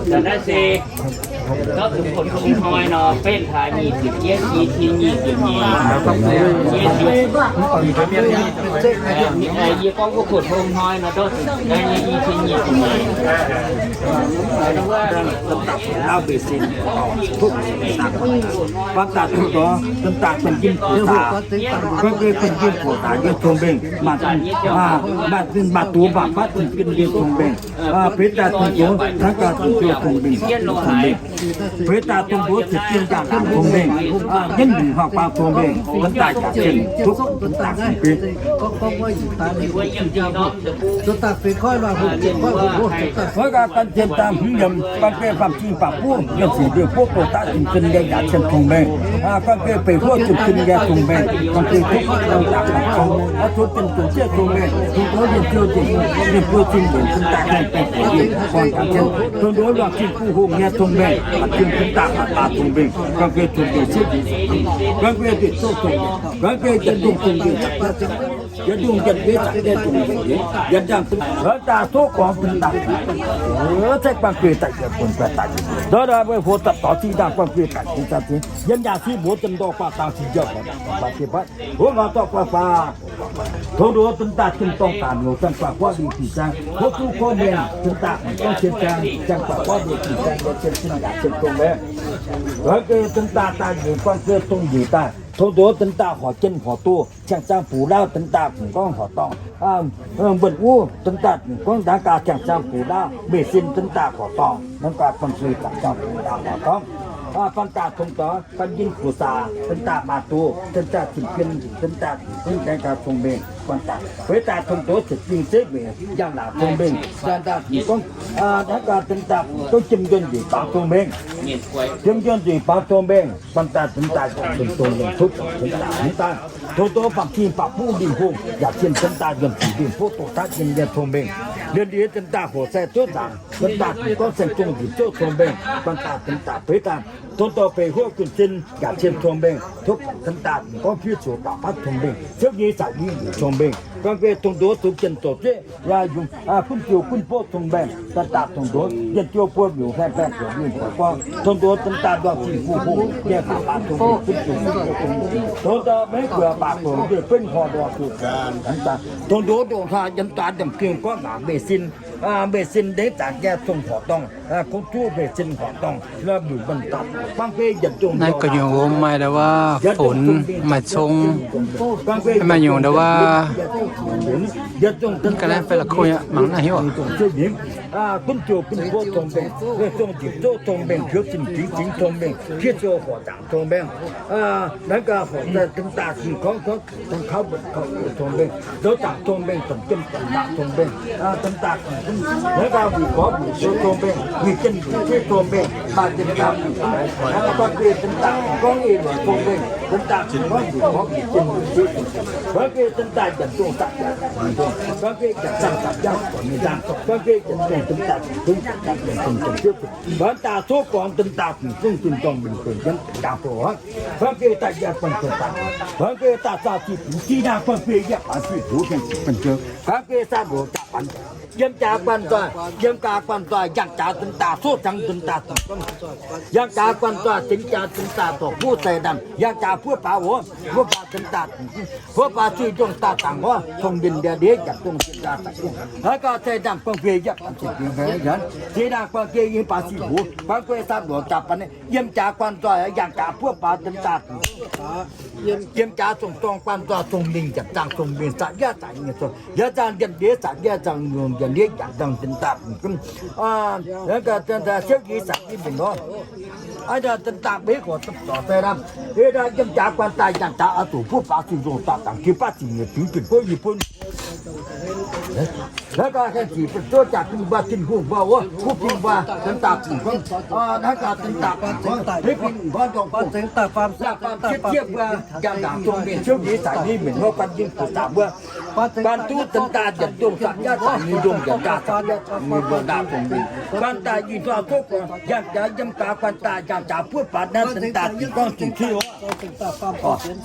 Naaiv se gauh zuqc kuotv hungh hnoi nor, betv hlaax nyic ziepc yietv, i cin nyic ziepc nyeic. Yie gorngv kuotv hungh hnoi nor, gauh zuqc i cin nyic ziepc nyeic. Lauv mbuo sin, baac daaih duqv dorh, duqv daaih bun njimv kuotv daaih, gorngv ga'naaiv bun njimv kuotv daaih yiem tong mengh, maaih, maaih, maaih duqv mv baac fatv bun njimv yiem tong mengh. Beiv daaih dongh nduov hnangv gaax dongh nduov tong mengh, tong mengh. Beiv daaih dongh nduov ziepc zinh ndaangc tong mengh, jienv nyungc hnoi guaan tong mengh, duqv daaih yaac jienv duqv duqv daaih beiv. Wuov gaax gan jienv daaih hmz nyiemc, guan guei faam-cing baac buv, yiem sic ndeic buov douz daav jiem zinh nyei yaac jienv tong mengh. Guan guei beic huov jiem zinh nyei tong mengh, guan guei duqv daaih baac tong, oix zuqc jienv zoqc jieqv tong mengh, dongh nduov mienh ziouv nzengc, mienh buo zinh nzengc, duqv daaih gaengh baengh baeqc yinh, guanh gaax jienv, dongh nduov luangh zinh buv hungh nyei tong mengh, baac jienv duqv daaih baac baac tong mengh, guan guei tong mengh siqv, guan guei nduqc zouv tong mengh, guan guei yietc ndongh tong mengh, yietc ndongh yietc mbienv zaqc nyei dongh yietc mbienv, yietc ndaangc dongh, wuov daaih tov gorngv dongh daaih, wuov zeiv guan guei daaih yietc bun guai daaih yietc bun. Ndortv meih hoz dapv dorh zinh ndaangc guan guei daaih zinh daaih zinh, yiem yaac siqv mbuox zinh ndorh guaax dangh zinh jauv guaax daaih guaax deix batv, wuov ngau dorh guaax faah. Tov nduov duqv daaih jienv dorngh daaih miouz ziangh guaax guaax liuz dingc ziangh, tov duqv gorngv mengh duqv daaih mv gorngv cien ziangh, ziangh guaax guaax liuz dingc ziangh, yaac cien zinh yaac cien dongh mengh. Guan guei duqv daaih daaih njiec guan guei dongh njiec daaih, tov nduov duqv daaih horc jien horc doh, ziangh ziangh bungx lauv duqv daaih mv gorngv horc dorngh, mbuonx wuov duqv daaih mv gorngv ndaangc gaax ziangh ziangh bungx lauv, meic sin duqv daaih horc dorngh, ndaangc gaax guan guei ziangh ziangh bungx lauv horc dorngh. Baan daaih tong dorngx, baan njinh kuv saax, duqv daaih maaih doz, duqv daaih zinh bien, duqv daaih zinh bien, ndaangc gaax tong mengh, baan daaih beiv daaih tong doz ziepc zingh zeiv meic, yangh laangc tong mengh, baan daaih mv gorngv, ndaangc gaax duqv daaih gorngv jiem njunh nzueic baamz tong mengh, jiem njunh nzueic baamz tong mengh, baan daaih duqv daaih jiem tong mengh tov duqv daaih mv daaih, tov nduov faam-cing baac buv ndin hungh yaac jiem duqv daaih yiem sic ndin buov doz daav jiem nyei tong mengh, ndin ndiev duqv daaih hoc sai zuov nzaangc, duqv daaih mv gorngv saeng-zong njiec zouv tong mengh, baan daaih duqv daaih beiv daaih, tov nduov beic huov gunh sin yaac jiem tong mengh, tov duqv daaih mv gorngv fiev zoux daaih fatv tong mengh, ziouv nyei zaqc nyei njiec tong mengh, guan guei tong nduov zoux jien zoux zieqv, yungz gunv jiu gunv bov tong mengh, duqv daaih tong nduov njien jiu buo miuc hlaeng baengh buoc mienh buoc gorngv, tong nduov duqv daaih nduov zinh buv hungh nyei faatv baac tong mengh, gunv jiu gunv bov tong mengh, tov nduov maiv guoqv baac doqc nduov benv horh nduov zuqc, tong nduov ndongc hlaax yiem daaih ndongc gengh gorngv naaic meic sin, meic sin ndengc zaangc nyei zong horc dorngh, kungx duqv meic sin horc dorngh, la'mbiungc mbuonx dapv, guan guei yietc zungv naaiv gu'nyuoz maaih ndau wuov funx, maaih cong, maaih nyungc ndau wuov, ga'naaiv fai la'kuqv nyei mangc naaiv hnyouv. Gunv ziouc gunv bov tong mengh, zong njiec zouv tong mengh, piuv zinh fingx fingx tong mengh, fiev ziouc horc zaangc tong mengh, naaiv gaax horc daaih deix daaih zinh gorngv gorngv deix kauv mbu'ndongx tong mengh, zoux zaangc tong mengh, dongh jiem dongh naqv tong mengh, deix daaih naaiv gaax wuic gorx wuic zoux tong mengh, wuic jien wuic zeiv tong mengh, maaih jien gaax wuic, naaiv gaax guan guei deix daaih gorngv ei lueic tong mengh, deix daaih gorngv wuic gorx wuic jien wuic zeiv tong mengh, guan guei deix daaih yietc zungv daaih yietc zungv, guan guei yietc zaangh daaih yietc zungv, guan guei yietc zungv deix daaih yietc zungv, guan daaih tov gorngv deix daaih fingx zungv zinh dorngh mingh benx jienv daaih bouh aqv. Guan guei daaih yietc zungv deix daaih, guan guei daaih zaah ziqc bungx, zinh ndaangc guan guei yaac baanx ziqc bungx, guan guei zaah luoqc zaah baanx, yiem jaax guan nzoih, yiem gaax guan nzoih, yangh jaax deix daaih coqv ziangx deix daaih, yangh jaax guan nzoih, zingx jaax deix daaih dorc buv sai ndaamv, yangh jaax buov baax wuov, buov baax deix daaih, buov baax zuiz ndongh daaih dangx wuov, tong mienh ndie ndiev yietc dongh zinh daaih dangx, hnangv gauh sai ndaamv guan guei yaac baanx ziqc bungx, zinh ndaangc guan guei yiem baanx ziqc bungx, guan guei zaah luoqc zaah baanx, yiem jaax guan nzoih, yangh jaax buov baax deix daaih, yiem jaax zongh dorngh guan nzoih, zongh mingh yietc zaangh zongh mingh zaah yietv zaangh nyei zongh, yietc zaangh ndie ndiev zaah yietv zaangh nyungc, ndie ndiev yietc zaangh deix daaih, hnangv gauh siouv yie zaah yie mingh nor, aa, deix daaih beiv gorx dorh sai ndaamv, yiem jaax guan daaih yangh jaax oix zuqc buov baax zuiz ndongh daaih dangx jiu baav ziqc nyeic bingx bienh buov yie bun. Naaiv gaax, haengh ziqc bun zuov jaax bun mbuo Tin-Hungh mbuo wuov, kuv bun mbuo deix daaih bun gorngv, naaiv gaax deix daaih bun gorngv, hiuv bun gorngv dongh bun, yaac baamh cien zieqv mbuo, njang-ndaangc dongh mienh ciouv nyei zaqc nyei mienh wuov, ban yinh buoc zaqc mbuo, ban duqv deix daaih njiec ndongh zaqc jaav zaqc nyei ndongh njiec ndaaih zaqc nyei mbuo ndaaih dongh mienh, ban daaih ih hnoi zuov guangc njang-jaax yiem gaax, ban daaih njang-jaax buov baac naaiv deix daaih dingc gorngv dingc ciouv.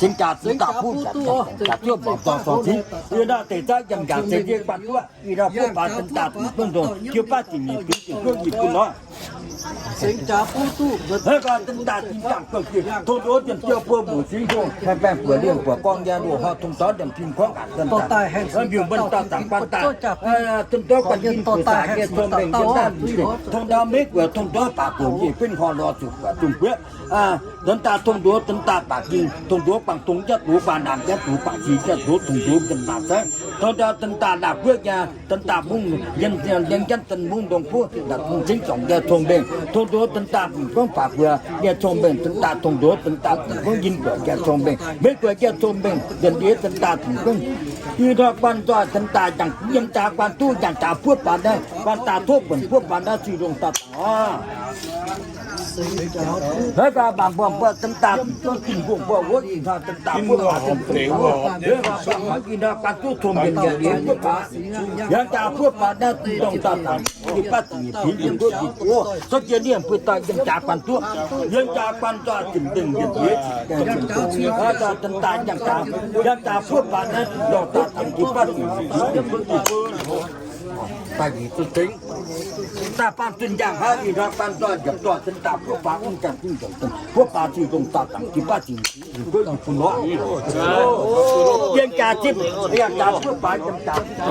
Cingx jaax deix daaih buov jaax, jaax zuov mangc dorngx dorngx cingx. Yie naaiv deix zaqc yiem njang deix ndiev ban duqv. Ih ndorm buov baac deix daaih dingc guon ndongh jiu baav dingc nyeic fingx dingc guon yie bun nor. Hnangv gaax deix daaih dingc jangx guon jiu, tong ndoqv jiem jiu buo muoc singx ndongh, haengh baengh buoc liemh buoc gorngv nyei loz-hnoi tong ndortv ndiemh tim gorngv aqc deix daaih, mbiungc mbuo dauh zaangc guan daaih, dinh ndortv guan yinh buoc zaangc nyei cong-mengh yiem naaiv, tong ndortv meiv guoqc, tong ndortv baac guoqc yie benv horh lorz zuqc guoqc zungh guoqv. Deix daaih tong ndoqv deix daaih baac ging, tong ndoqv guangc dongh jatv doz, guangc naamh jatv doz, guangc cing jatv doz, tong ndoqv deix daaih zaeqv, tong ndortv deix daaih laah guoqv nyei, deix daaih mungv yien, yien janv deix mungv ndongx buov, daaih mungv cingv zorngc nyei cong-mengh, tong ndoqv deix daaih mingh gorngv baac guoqv nyei cong-mengh, deix daaih tong ndoqv deix daaih mingh gorngv yinh guoqc nyei cong-mengh, meiv guoqv nyei cong-mengh, yiem ndiev deix daaih mingh gorngv, ih ndorm guan nzoih deix daaih yiem jaax guan duqv njang-jaax buov baac naaiv, guan daaih tov buonc buov baac naaiv zuiz ndongh daaih Hnangv gaax mangc mbuo, mbuo deix daaih duqv Tin-Hungh mbuo wuov ih hnoi deix daaih buov baac, ih hnoi guan duqv cong-mengh yiem ndiev buov baac, yiem jaax buov baac naaiv dongh dauh zaangc jiu baav dingc nyeic fingx dingc guoqv dingc guoqv, zorqv jiex ninh bun dauh yiem jaax guan duqv, yiem jaax guan nzoih zinh ndengh yiem ndiev, hnangv gaax deix daaih yiem jaax, yiem jaax buov baac naaiv dongh dauh zaangc jiu baav dingc nyeic fingx dingc guoqv dingc guoqv. Daaih nyic duqv cingx. Daaih baamh zunh njang hnangv ih hnoi baamh nzoih njiec dorh cen daaih buov baac mv gaengh zinh njiec daaih buov baac zuiz ndongh dauh zaangc jiu baav dingc guoqv dingc bun nor. Yiem jaax zipv, yiem jaax buov baac yiem jaax zipv.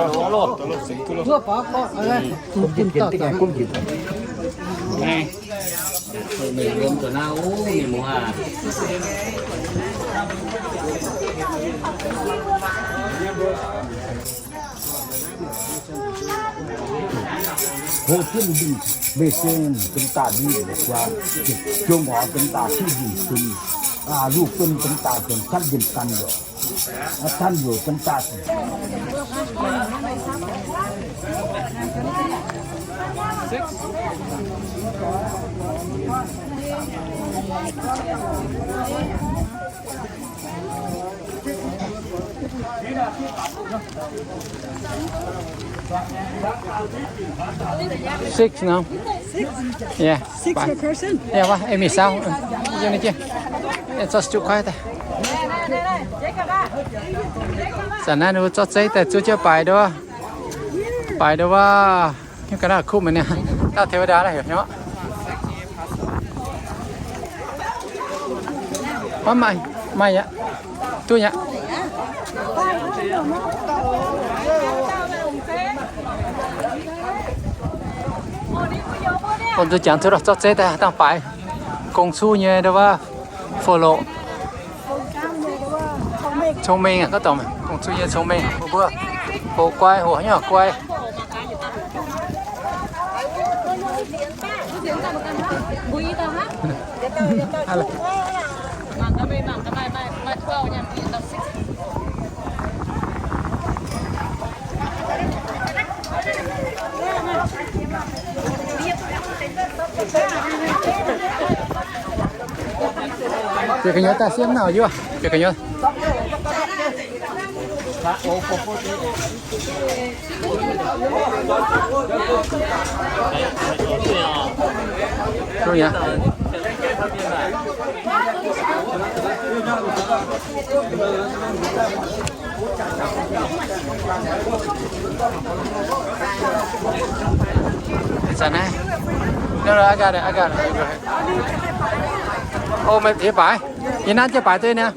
Hlo jienv mingh, mei seng deix daaih mingh guaax, jiouv ngorx deix daaih siqv mingh sun, luv guon deix daaih dongh canv yinh gan youc, canv youc deix daaih. Six now. Yeah. Six per person? Yeah, wah, ih mingh saauv. Yiem naaiv jiex. Ih, zorqv juqv kuaaiv daaih. Zanc naaiv ninh mbuo zorqv zeiv daaih zuov jienv baaix nduov. Baaix nduov wuov. Hiuv ga'naaiv kuv mienh niaa, dauh เทวดา naaiv heuc hnyouv. Mv maaih, maaih aqv. Duqv nyei aqv. Ov, zuqc jangx cuotv lorqc, zorqv zeiv daaih dangh baaix. Gong-cuv nyei nduov wuov, fo loqc. Cong-mengh aqv, gorngv dorngc gong-cuv nyei cong-mengh, mbuo hoqc guai, hoqc haaix nyungc guai. Bieqc gu'nyuoz daaih siev nau yuoh, bieqc gu'nyuoz. Ih zanc naaiv, no, no, I got it, I got it. Ov, meih teix baaix, yie nanv jienv baaix duqv niaa.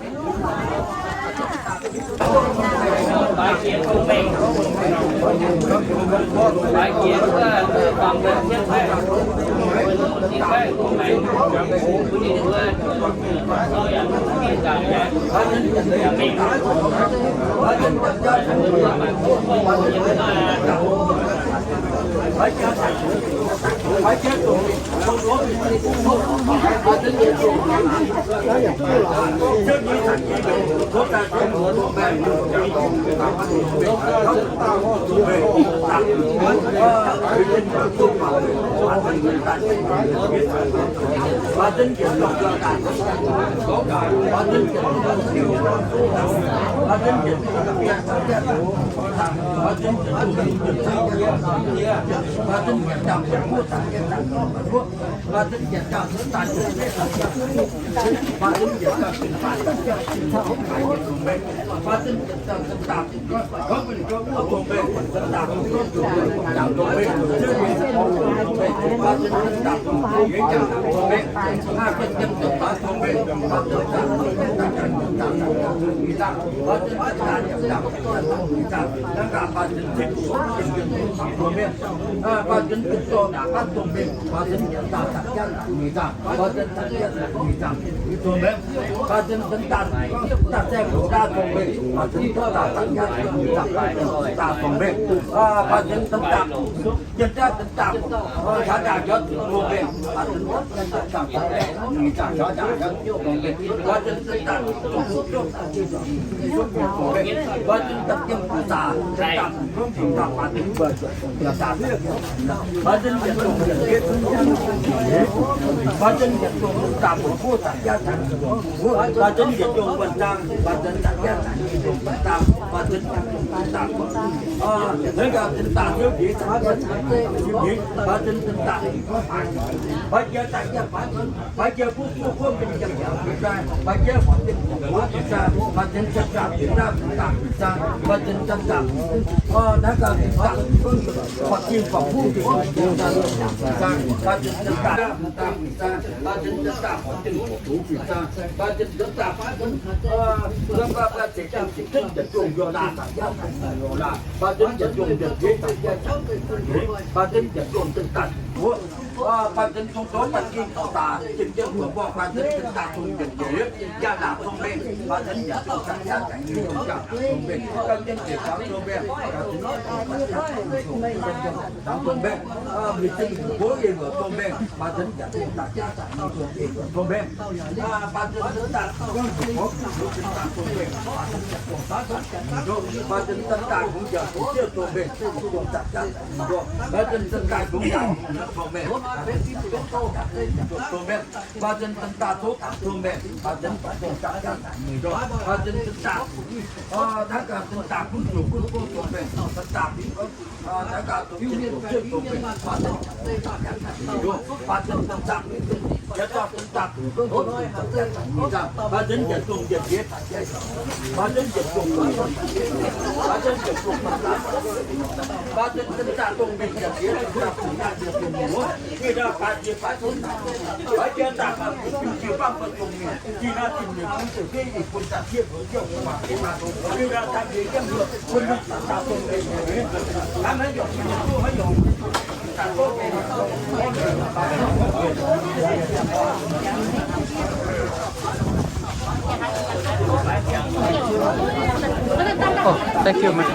Oh, thank you, man.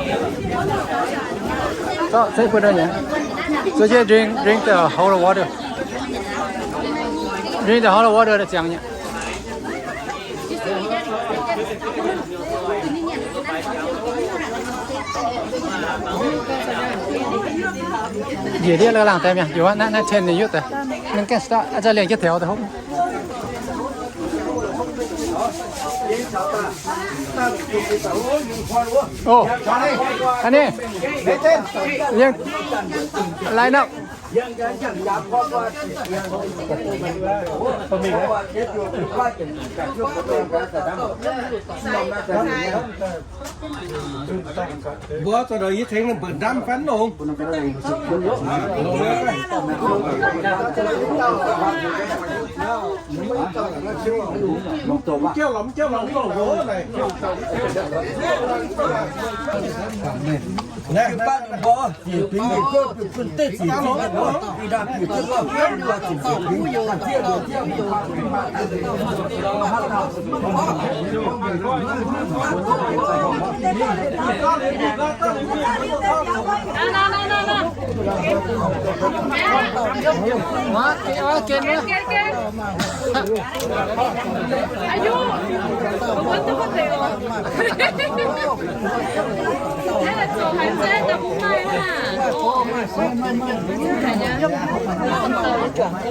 So, take put on, yeah. So, yeah, drink, drink the whole water. Drink the whole water, the jiang, yeah. Njiec ndiev laangh daaih mi'aqv, naaiv, naaiv ten ninh yutv daaih. Ninh gaengh start, a'jang liangh jienv taux daaih hopv. Oh, a'neiv, liangh, line up. Mbuo zuqc ndoqc yie tengx ninh mbuoqc ndamv fai longx. Mv jauv lorz, mv jauv lorz, mv longx ndoqc naaic.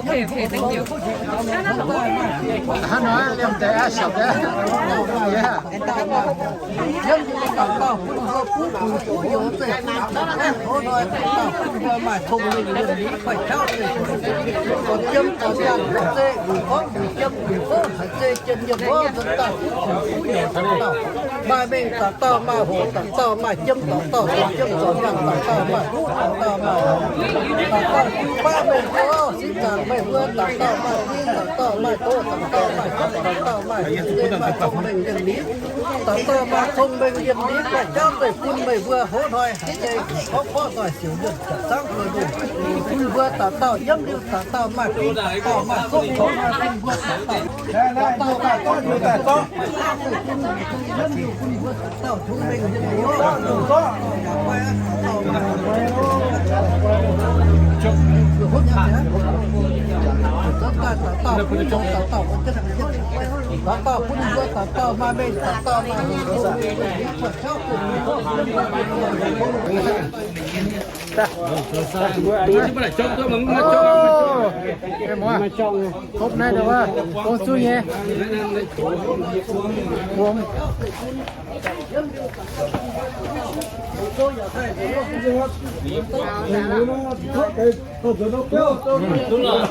Okay, okay, thank you. Hnangv nor liemh deix aqv, siouc deix. Yeah. Maaih mengh dauh dauh, maaih hoqc dauh dauh, maaih jiem dauh dauh, jiem dauh dauh, maaih huv dauh dauh, maaih dauh dauh, baav mengh mbuo, singx zaangc meih mbuo dauh dauh, maaih mingh dauh dauh, maaih doz dauh dauh, maaih hopv dauh dauh, maaih cong-mengh yiem ninh, dauh dauh maaih cong-mengh yiem ninh, maaih jauv zeiv bun meih mbuo hoz hnoi haiz zeiv, gorngv porv doic siouc yuonh, zanc zangv zueiz nyungc, bun mbuo dauh dauh yiem liuz dauh dauh maaih kuv dauh dauh maaih hopv hoz hnoi bun mbuo dauh dauh. Hopv naaiv ndau wuov, gong zuqc nyei. Wuom.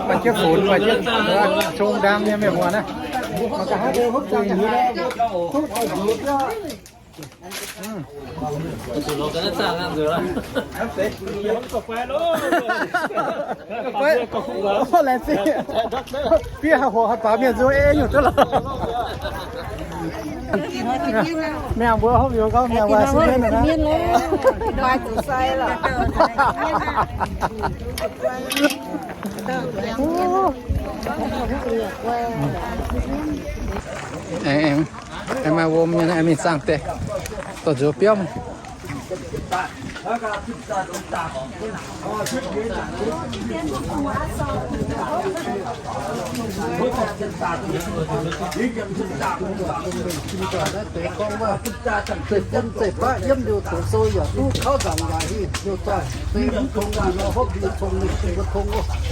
Maaih jienv funx, maaih jienv cong ndaam nyei mienh muoz naaiv. Laengz zingh. Fiev haaix hoc haaix baac mienh nzuonx ei nyungc duqv lorqc. Mienh mbuo hopv yuoz gorngv mienh waac sin mienv naaiv. Aengx, aengx maaih wuom nyei naaiv, mingh zaangh deix, dorh nzuonx biauv mingh.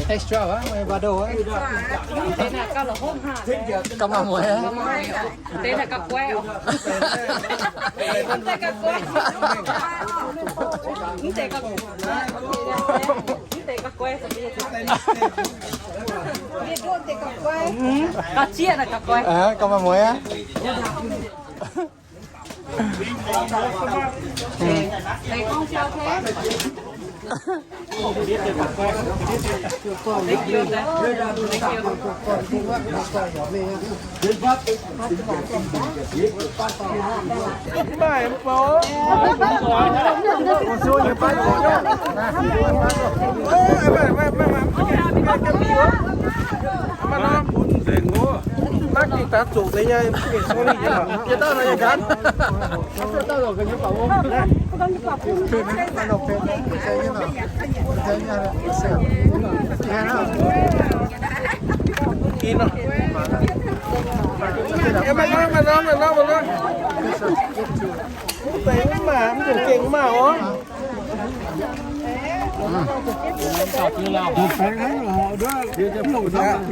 Extra hva? Mbuo baac douh hva? Gauh maaih mueiz aqv. Mv deix naaic gauh guai oc. Mv deix gauh guai. Mv deix gauh, mv deix gauh guai. Gauh zieqv naaic gauh guai. Gauh maaih mueiz aqv.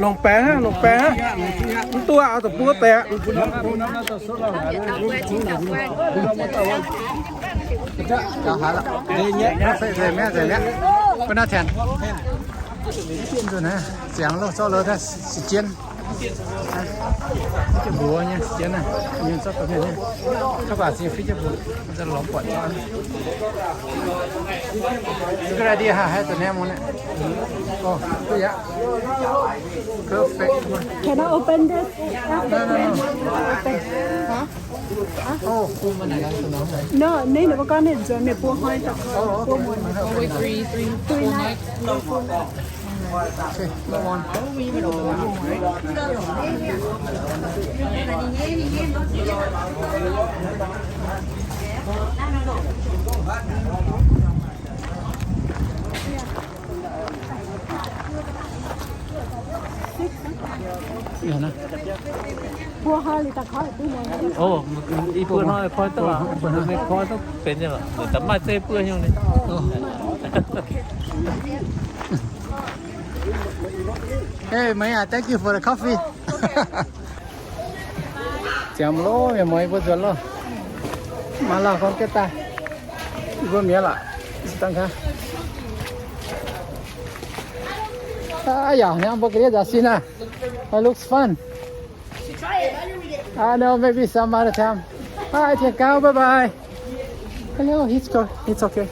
Longc baengx hnangv, longc baengx hnangv. Mv duqv aqv, deic-bung deix aqv. Ziangx loh zorqv loh daaih si jienv. Fiv jienv mbuox nyei, si jienv naaiv, mienh zorqv dorh mienh nyei. Kaav baac zingh fiv jienv mbuox, lorz buatc. Good idea, ha, haih da'nyeic mungz naaiv. Oh, duqv yaac. Perfect. Can I open this? No, no, no. Open. Huh? Huh? Oh. No, ninh mbuo gorngv ninh nzuonx ninh buo hnoi daaih buo muonz. Three, three, three nights. Okay, move on. Buo hnoi liuz daaih koi duqv muonz. Ov, i buo hnoi koi duqv aqv. Mbuo hnoi koi duqv benx nyei lorqc. Da'maaih zeiv buo nyungc ni. Hey, Maya, thank you for the coffee. Ziangx loh, mienh muoz, yie mbuo nzuonx loh. Maaih lauh gorngv jienv daaih. Yie mbuo mi'aqv lorqc. Dangh gaax. Aa yaac hnangv mbuo ga'ndiev nzaaux sin aqv. It looks fun. I know, maybe some other time. Hi, Tian Gao, bye bye. Hello, it's go, it's okay.